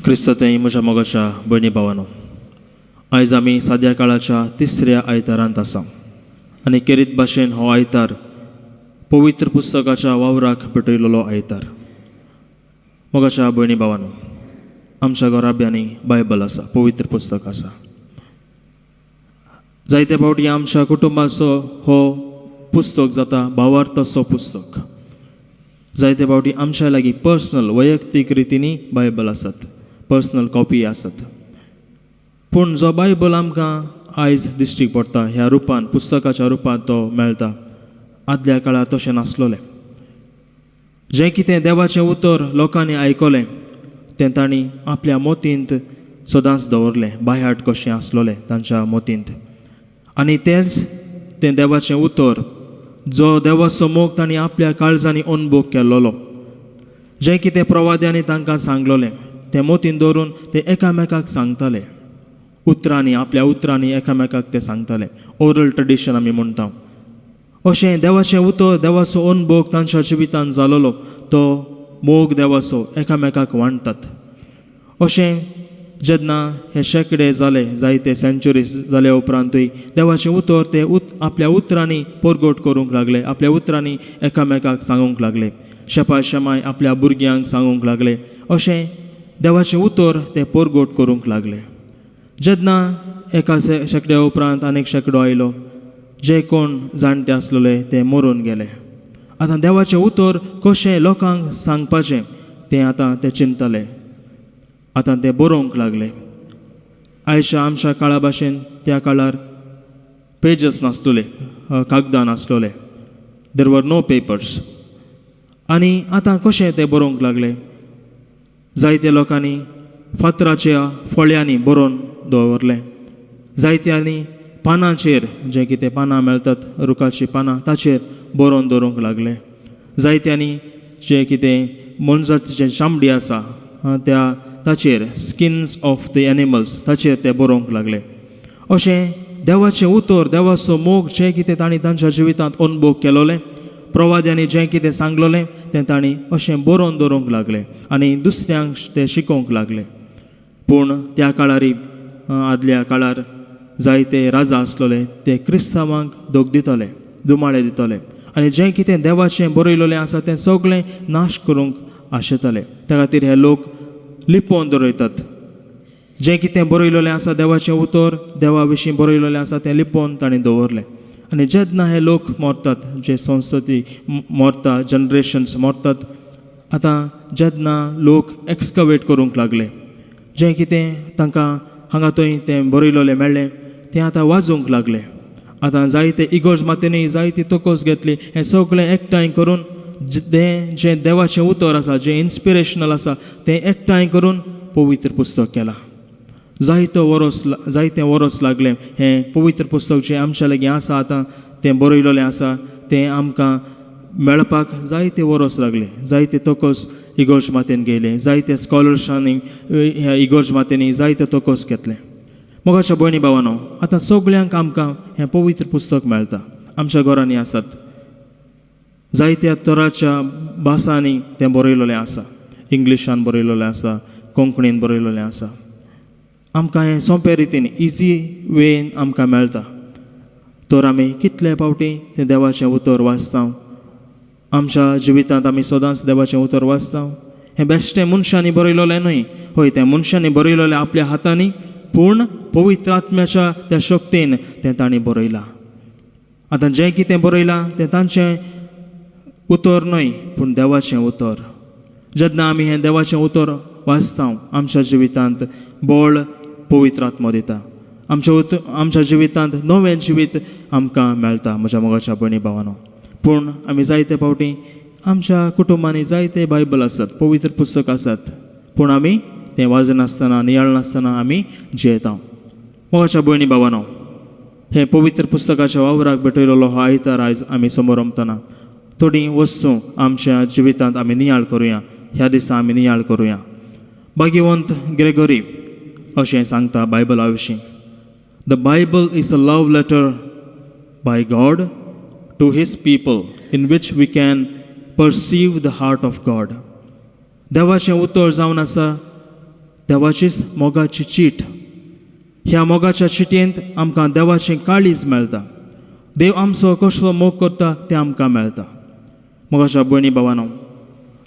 क्रिस्तांत म्हज्या मोगाच्या भयणी भावानो, आयज आमी साद्या काळाच्या तिसऱ्या आयतारांत आसा आनी केरीत भाशेन हो आयतार पवित्र पुस्तकाच्या वावराक भेटयलेलो आयतार. मोगाच्या भयणी भावानो, आमच्या घराब्यांनी बायबल आसा, पवित्र पुस्तक आसा. जायते फावटी आमच्या कुटुंबाचो हो पुस्तक जाता भावार्थाचो पुस्तक. जायते फावटी आमच्या लागीं पर्सनल वैयक्तीक रितींनी बायबल आसात, पर्सनल कॉपी आसात. पूण जो बायबल आमकां आयज दिश्टीक पडटा ह्या रुपान, पुस्तकाच्या रुपान तो मेळटा, आदल्या काळार तशें नासलोलें. जें कितें देवाचें उतर लोकांनी आयकलें तें तांणी आपल्या मोतींत सदांच दवरलें, बायहार्ट कशें आसलोलें तांच्या मोतींत. आनी तेंच तें देवाचें उतर जो देवाचो मोग तांणी आपल्या काळजांनी अनुभव केल्लो, जें कितें प्रवाद्यांनी तांकां सांगलोलें तें मोतीन दवरून ते एकामेकाक सांगताले, उतरांनी, आपल्या उतरांनी एकामेकाक ते सांगताले. ओरल ट्रेडिशन आमी म्हणटा. अशें देवाचें उतर, देवाचो अनुभव तांच्या जिवितांत जालोलो तो मोग देवाचो एकामेकाक वांट्टात. अशें जेन्ना हे शेंकडे जाले, जायते सेंचुरीज जाले उपरांतूय देवाचें उतर ते आपल्या उतरांनी परगट करूंक लागले, आपल्या उतरांनी एकामेकाक सांगूंक लागले, शेपा शेमाय आपल्या भुरग्यांक सांगूंक लागले. अशें देवाचें उतर ते परगट करूंक लागले. जेन्ना एका शेंकड्या उपरांत आनीक शेंकडो आयलो, जे कोण जाणटे आसलेले ते मरून गेले. आतां देवाचें उतर कशें लोकांक सांगपाचें तें आतां ते चिंतताले, आतां ते बरोवंक लागले. आयच्या आमच्या काळा भाशेन त्या काळार pages नासतले, कागदां नासलोले, there were no papers. आनी आतां कशें ते बरोवंक लागले, जायते लोकांनी फातराच्या फळ्यांनी बरोवन दवरलें, जायत्यांनी पानांचेर, जें कितें पानां मेळटात रुखाचीं पानां, ताचेर बरोवन दवरूंक लागले. जायत्यांनी जें कितें मनजातीचें चामडी आसा त्या ताचेर, स्किन्स ऑफ the animals, ताचेर ते बरोवंक लागले. अशें देवाचें उतर, देवाचो मोग जें कितें तांणी तांच्या जिवितांत अनुभव केलोलें, प्रवाद्यांनी जें कितें सांगलोलें तें तांणी अशें बरोवन दवरूंक लागले आनी दुसऱ्यांक ते शिकोवंक लागले. पूण त्या काळारी, आदल्या काळार जायते राजा आसलोले ते क्रिस्तांवांक दोग दिताले, दुमाळे दिताले आनी जें कितें देवाचें बरयलोलें आसा तें सगळें नाश करूंक आशेताले. त्या खातीर हे लोक लिपोवन दवरतात. जें कितें बरयलोलें आसा देवाचें उतर, देवा विशीं बरयलोलें आसा तें लिपोवन तांणी दवरलें. आनी जेन्ना हे लोक मरतात, जे संस्कृती मरता, जनरेशन्स मरतात, आतां जेन्ना लोक एक्सकवेट करूंक लागले, जें कितें तांकां हांगा थंय तें बरयलोलें मेळ्ळें तें आतां वाजूंक लागलें. आतां जायते इगोर्ज मातेनी जायती तोकोस घेतली, हें सगळें एकठांय करून तें जें देवाचें उतर आसा, जें इन्स्पिरेशनल आसा तें एकठांय करून पवित्र पुस्तक केलां. जायतो वरोस, जायतें वरोस लागलें हें पवित्र पुस्तक जें आमच्या लागीं आसा आतां तें बरयलोलें आसा तें आमकां मेळपाक जायते वरोस लागले. जायते तोकोस इगोर्ज मातेन गेले, जायते स्कॉलर्सांनी ह्या इगोर्ज मातेनी जायते तोकोस घेतले. मोगाच्या भयणी भावानो, आतां सगळ्यांक आमकां हें पवित्र पुस्तक मेळटा, आमच्या घरांनी आसात, जायत्या तराच्या भासांनी तें बरयलोलें आसा, इंग्लिशान बरयलोलें आसा, कोंकणीन बरयलोलें आसा. आमकां हें सोंपे रितीन, इजी वेन आमकां मेळटा. तर आमी कितले फावटी तें देवाचें उतर वाचता? आमच्या जिवितांत आमी सदांच देवाचें उतर वाचता? हें बेश्टें मनशांनी बरयलोलें न्हय, हय तें मनशांनी बरयलोलें आपल्या हातांनी, पूण पवित्र आत्म्याच्या त्या शक्तीन तें तांणी बरयलां. आतां जें कितें बरयलां तें तांचें उतर न्हय, पूण देवाचें उतर. जेन्ना आमी हें देवाचें उतर वाचता, आमच्या जिवितांत बळ पवित्र आत्मो दिता, आमच्या जिवितांत नवें जिवीत आमकां मेळटा. म्हज्या मोगाच्या भयणी भावानो, पूण आमी जायते फावटी आमच्या कुटुंबांनी जायते बायबल आसात, पवित्र पुस्तक आसात, पूण आमी तें वाजनासतना, नियाळनासतना आमी जियेता. मोगाच्या भयणी भावानो, हें पवित्र पुस्तकाच्या वावराक भेटयलेलो हो आयतार आयज आमी समोरमतना थोडी वस्तू आमच्या जिवितांत आमी नियाळ करुया, ह्या दिसा आमी नियाळ करुया. भाग्यवंत ग्रेगोरी अशें सांगता बायबला विशीं, the Bible is a love letter by God to his people in which we can perceive the heart of God. देवाचें उतर जावन आसा देवाचीच मोगाची चीट. ह्या मोगाच्या चिटयेंत आमकां देवाचें काळीज मेळटा. देव आमचो कसलो मोग करता तें आमकां मेळटा. मोगाच्या भयणी भावानो,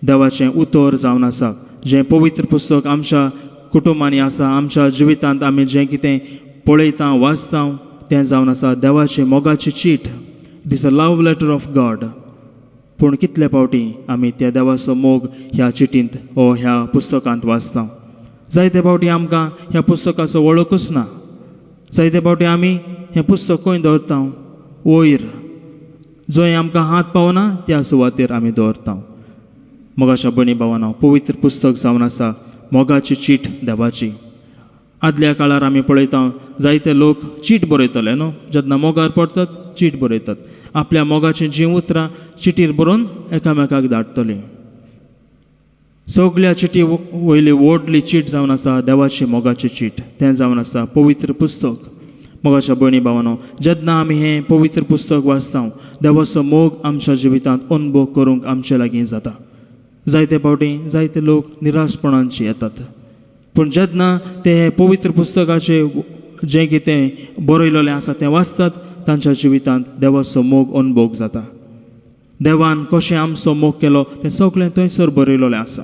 देवाचें उतर जावन आसा जें पवित्र पुस्तक आमच्या कुटुंबांनी आसा, आमच्या जिवितांत आमी जें कितें पळयता वाचता तें जावन आसा देवाचे मोगाची चीट. It is a love letter of God. पूण कितले फावटी आमी त्या देवाचो मोग ह्या चिटींत ओ ह्या पुस्तकांत वाचता. जायते फावटी आमकां ह्या पुस्तकाचो वळखूच ना. जायते फावटी आमी हें पुस्तक खंय दवरता, वयर जंय आमकां हात पावना त्या सुवातेर आमी दवरता. मोगाच्या भयणी भावानो, पवित्र पुस्तक जावन आसा मोगाची चीट देवाची. आदल्या काळार आमी पळयता जायते लोक चीट बरयतले न्हू, जेन्ना मोगार पडटात चीट बरयतात, आपल्या मोगाचीं जीं उतरां चिटीर बरोवन एकामेकाक धाडटलीं. सगल्या चिटी वयली व्हडली चीट जावन आसा देवाची मोगाची चीट, तें जावन आसा पवित्र पुस्तक. मोगाच्या भयणी भावानो, जेन्ना आमी हें पवित्र पुस्तक वाचता देवाचो मोग आमच्या जिवितांत अनुभव करूंक आमचे लागीं जाता. जायते फावटी जायते लोक निराशपणांची येतात, पूण जेन्ना ते हे पवित्र पुस्तकाचे जें कितें बरयलेलें आसा तें वाचतात तांच्या जिवितांत देवाचो मोग अनुभव जाता. देवान कशें आमचो मोग केलो तें सगळें थंयसर बरयलेलें आसा.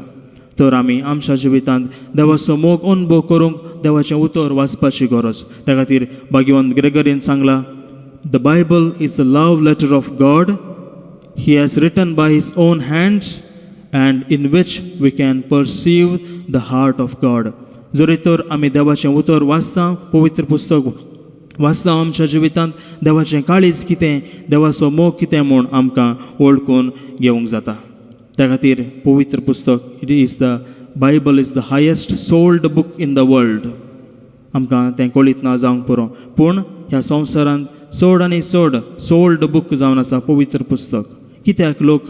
तर आमी आमच्या जिवितांत देवाचो मोग अनुभव करूंक देवाचें उतर वाचपाची गरज. त्या खातीर भाग्यवंत ग्रेगरीन सांगलां, the Bible is a love letter of God, he has written by his own hands and in which we can perceive the heart of God. जरी तर आमी देवाचें उतर वाचता, पवित्र पुस्तक वाचता, आमच्या जिवितांत देवाचें काळीज कितें, देवाचो मोग कितें म्हूण आमकां वळखून घेवंक जाता. त्या खातीर पवित्र पुस्तक, it is the Bible is the highest sold book in the world. आमकां तें कळीत ना जावंक पुरो, पूण ह्या संवसारांत चड आनी चड सोल्ड बूक जावन आसा पवित्र पुस्तक. कित्याक लोक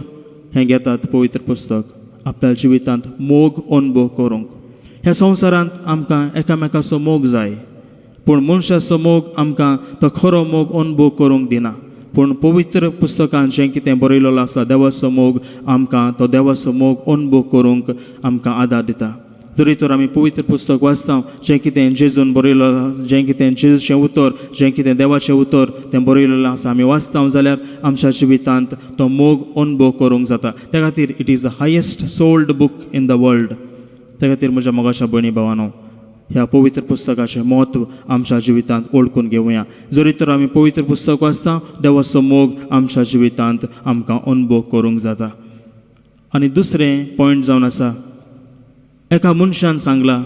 हें घेतात पवित्र पुस्तक? आपल्या जिवितांत मोग अनुभव करूंक. ह्या संवसारांत आमकां एकामेकाचो मोग जाय, पूण मनशाचो मोग आमकां तो खरो मोग अनुभव करूंक दिना. पूण पवित्र पुस्तकान जें कितें बरयलेलो आसा देवाचो मोग, आमकां तो देवाचो मोग अनुभव करूंक आमकां आदार दिता. जरी तर आमी पवित्र पुस्तक वाचता, जें कितें जेजून बरयलेलो, जें कितें जेजूचें उतर, जें कितें देवाचें उतर तें बरयलेलें आसा आमी वाचता जाल्यार आमच्या जिवितांत तो मोग अनुभव करूंक जाता. त्या खातीर it is the highest sold book in the world. त्या खातीर म्हज्या मोगाच्या भयणी भावानो, ह्या पवित्र पुस्तकाचें म्हत्व आमच्या जिवितांत वळखून घेवया. जरी तर आमी पवित्र पुस्तक वाचता देवाचो मोग आमच्या जिवितांत आमकां अनुभव करूंक जाता. आनी दुसरें पॉयंट जावन आसा, एका मनशान सांगलां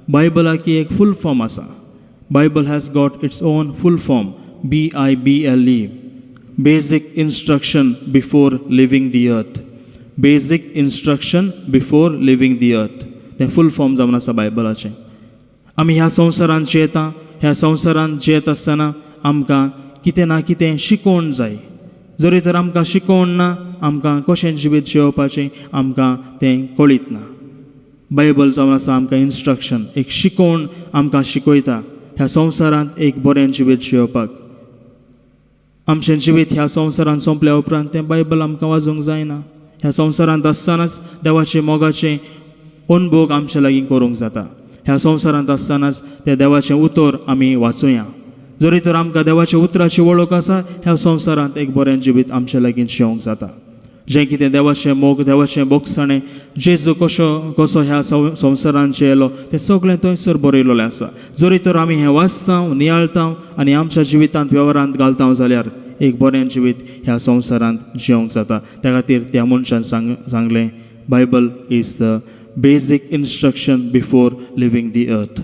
बायबलाक एक फूल फॉर्म आसा. Bible has got its own full form, BIBLE, basic instruction before leaving the earth. Basic instruction before leaving the earth, तें फूल फॉर्म जावन आसा बायबलाचें. आमी ह्या संवसारांत जियेता, ह्या संवसारांत जियेत आसतना आमकां कितें ना कितें शिकोवण जाय. जरी तर आमकां शिकोवण ना, आमकां कशें जिवीत जियोवपाचें आमकां तें कळीत ना. बायबल जावन आसा आमकां इन्स्ट्रक्शन, एक शिकोवण आमकां शिकयता ह्या संवसारांत एक बरें जिवीत जियोवपाक. आमचें जिवीत ह्या संवसारांत सोंपल्या उपरांत तें बायबल आमकां वाजूंक जायना. ह्या संवसारांत आसतनाच देवाचें मोगाचें अनुभोग आमचे लागीं करूंक जाता. ह्या संवसारांत आसतनाच त्या देवाचें उतर आमी वाचुया. जरी तर आमकां देवाच्या उतराची वळख आसा, ह्या संवसारांत एक बरें जिवीत आमचे लागीं जियोंक जाता. जें कितें देवाचें मोग, देवाचें बोगसाणें, जेजू कसो कसो ह्या संवसारांत येयलो तें सगळें थंयसर बरयलेलें आसा. जरी तर आमी हें वाचता, नियाळता आनी आमच्या जिवितांत वेव्हारांत घालता जाल्यार एक बरें जिवीत ह्या संवसारांत जियोंक जाता. त्या खातीर त्या मनशान सांगलें, Bible is the basic instruction before leaving the earth.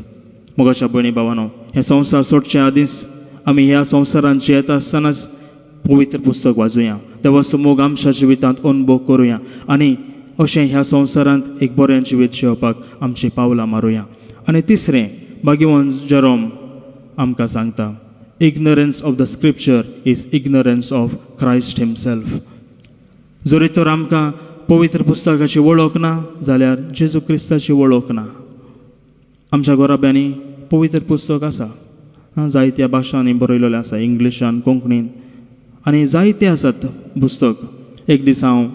मोगाच्या भयणी भावानो, हें संवसार सोडचे आदींच आमी ह्या संवसारांत जियेता आसतनाच पवित्र पुस्तक वाचुया, देवाचो मोग आमच्या जिवितांत अनुभव करुया आनी अशें ह्या संवसारांत एक बरें जिवीत जियोवपाक आमचीं पावलां मारुया. आनी तिसरें, भाग्यवंत जेरोम आमकां सांगता, ignorance of the scripture is ignorance of Christ himself. जरी तर आमकां पवित्र पुस्तकाची वळख ना जाल्यार जेजू क्रिस्ताची वळख ना. आमच्या घराब्यांनी पवित्र पुस्तक आसा, जायत्या भाशांनी बरयलेलें आसा, इंग्लिशान, कोंकणीन, आनी जायते आसात पुस्तक. एक दीस हांव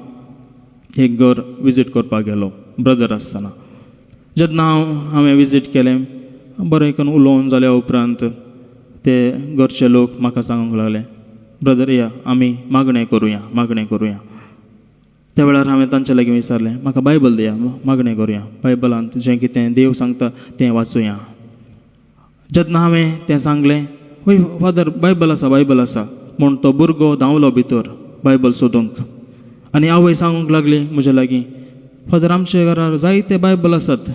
एक घर विजीट करपाक गेलो ब्रदर आसतना. जेन्ना हांवें विजीट केलें बरें करून उलोवन जाल्या उपरांत ते घरचे लोक म्हाका सांगूंक लागले, ब्रदर या आमी मागणें करुया, मागणें करुया. त्या वेळार हांवें तांचे लागीं विचारलें, म्हाका बायबल दिया, मागणें करुया, बायबलांत जें कितें देव सांगता तें वाचुया. जेन्ना हांवें तें सांगलें, हय फादर बायबल आसा, बायबल आसा म्हूण तो भुरगो धांवलो भितर बायबल सोदूंक. आनी आवय सांगूंक लागली म्हजे लागीं, फादर आमच्या घरार जायते बायबल आसात,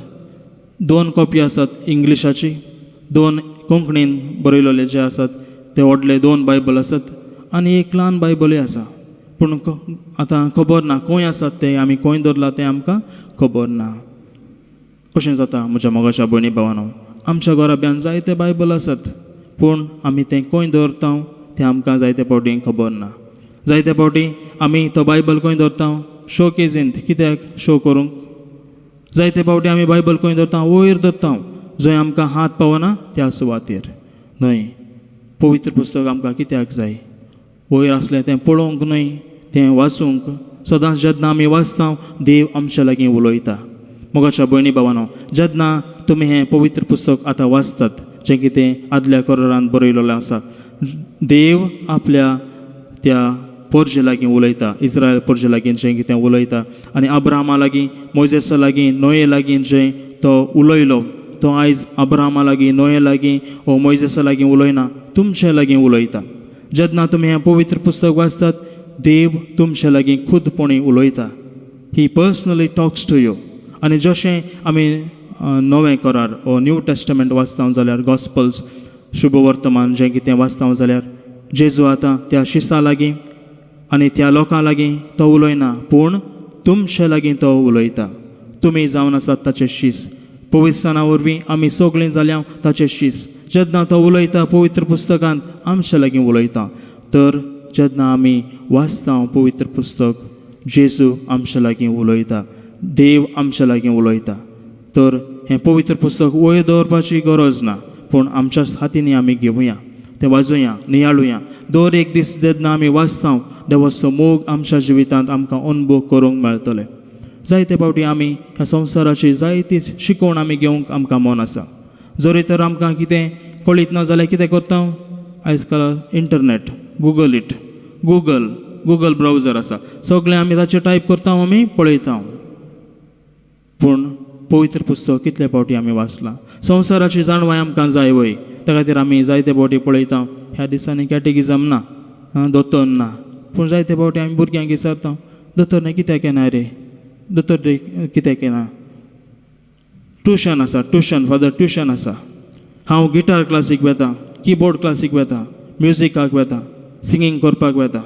2 कॉपी आसात इंग्लिशाची, 2 कोंकणीन बरयलेले जे आसात ते व्हडले 2 बायबल आसात आनी एक ल्हान बायबलूय आसा, पूण आतां खबर ना खंय आसात ते, आमी खंय दवरला तें आमकां खबर ना. कशें जाता म्हज्या मोगाच्या भयणी भावानो, आमच्या घराब्यान जायते बायबल आसात पूण आमी तें खंय दवरता तें आमकां जायते फावटी खबर ना. जायते फावटी आमी तो बायबल खंय दवरता, शो केजींत, कित्याक शो करूंक. जायते फावटी आमी बायबल खंय दवरता, वयर दवरता, जंय आमकां हात पावना त्या सुवातेर न्हय. पवित्र पुस्तक आमकां कित्याक जाय, वयर आसलें तें पळोवंक न्हय, तें वाचूंक. सदांच जेन्ना आमी वाचता देव आमच्या लागीं उलयता. मोगाच्या भयणी भावानो, जेन्ना तुमी हें पवित्र पुस्तक आतां वाचतात जें कितें आदल्या करारान बरयलेलें आसा, देव आपल्या त्या पोरजे लागीं उलयता, इस्रायल पोरजे लागीं जें कितें उलयता आनी अब्राहमा लागीं, मोयजेसा लागीं, नोये लागीं जें तो उलयलो, तो आयज अब्राहमा लागीं, नोये लागीं ओ मोयजेसा लागीं उलयना, तुमचे लागीं उलयता. जेन्ना तुमी हें पवित्र पुस्तक वाचतात देव तुमचे लागीं खुदपणी उलयता. He personally talks to you. आनी जशें आमी नवें करार ओ न्यू टेस्टमेंट वाचता जाल्यार, गॉस्पल्स, शुभवर्तमान जें कितें वाचता जाल्यार, जेजू आतां त्या शिसां लागीं आनी त्या लोकां लागीं तो उलयना, पूण तुमचे लागीं तो उलयता. तुमी जावन आसात ताचे शीस. पवित्रसाणा वरवीं आमी सगळीं जाल्या ताचे शीस. जेन्ना तो उलयता पवित्र पुस्तकांत आमचे लागीं उलयता. तर जेन्ना आमी वाचता पवित्र पुस्तक, जेजू आमचे लागीं उलयता, देव आमचे लागीं उलयता. तर हें पवित्र पुस्तक वयर दवरपाची गरज ना, पूण आमच्या हातींनी आमी घेवया, तें वाजोवया, नियाळुया. दर एक दीस जेन्ना आमी वाचता देवाचो मोग आमच्या जिवितांत आमकां अनुभव करूंक मेळटले. जायते फावटी आमी ह्या संवसाराची जायती शिकवण आमी घेवंक आमकां मन आसा. जरी तर आमकां कितें कळीत ना जाल्यार कितें करता, आयज काल internet, Google it, Google, Google browser आसा, सगळें आमी ताचेर टायप करता, आमी पळयता. पूण पवित्र पुस्तक कितले फावटी आमी वाचलां. संवसाराची जाणवाय आमकां जाय वय, त्या खातीर आमी जायते फावटी पळयता. ह्या दिसांनी कॅटेगिजम ना, दोतोर ना, पूण जायते फावटी आमी भुरग्यांक विचारता, दोतोर कित्याक येना रे, दोतोर रे कित्याक येना. ट्युशन आसा, ट्युशन, फादर ट्युशन आसा, हांव गिटार क्लासीक वेता, किबोर्ड क्लासीक वेता, म्युजिकाक वेता, सिंगींग करपाक वेता.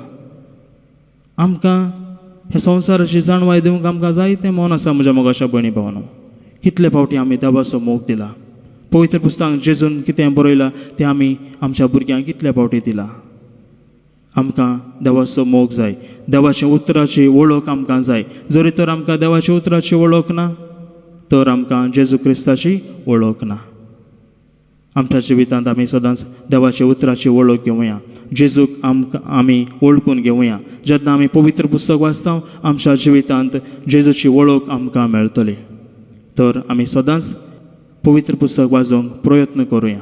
आमकां ह्या संवसाराची जाणवाय दिवंक आमकां जायतें मन आसा म्हज्या मोगाच्या भयणी भावानो. कितले फावटी आमी देवाचो मोग दिला, पवित्र पुस्तकांत जेजून कितें बरयलां तें आमी आमच्या भुरग्यांक कितले फावटी दिला. आमकां देवाचो मोग जाय, देवाच्या उतराची वळख आमकां जाय. जरी तर आमकां देवाच्या उतराची वळख ना, तर आमकां जेजू क्रिस्ताची वळख ना. आमच्या जिवितांत आमी सदांच देवाच्या उतराची वळख घेवया, जेजूक आमकां आमी वळखून घेवया. जेन्ना आमी पवित्र पुस्तक वाचता आमच्या जिवितांत जेजूची वळख आमकां मेळटली. तर आमी सदांच पवित्र पुस्तक वाचूंक प्रयत्न करुया.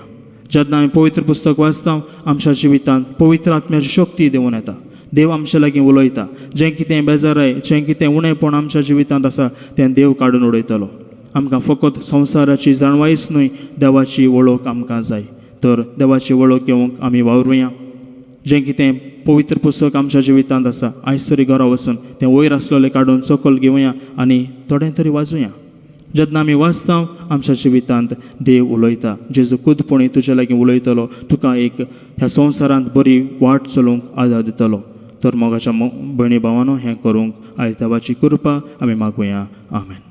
जेन्ना आमी पवित्र पुस्तक वाचता आमच्या जिवितांत पवित्र आत्म्याची शक्ती देंवून येता. देव आमच्या लागीं उलयता. जें कितें बेजाराय, जें कितें उणेपण आमच्या जिवितांत आसा तें देव काडून उडयतलो. आमकां फकत संवसाराची जाणवायच न्हय, देवाची वळख आमकां जाय. तर देवाची वळख घेवंक आमी वावरुया. जें कितें पवित्र पुस्तक आमच्या जिवितांत आसा, आयज तरी घरा वचून तें वयर आसलेलें काडून सकयल घेवया आनी थोडें तरी वाचुया. जेन्ना आमी वाचता आमच्या जिवितांत देव उलयता. जेजू खुदपणी तुज्या लागीं उलयतलो, तुका एक ह्या संवसारांत बरी वाट चलोवंक आदार दितलो. तर मोगाच्या भयणी भावानो, हें करूंक आयज देवाची कृपा आमी मागुया. आमेन.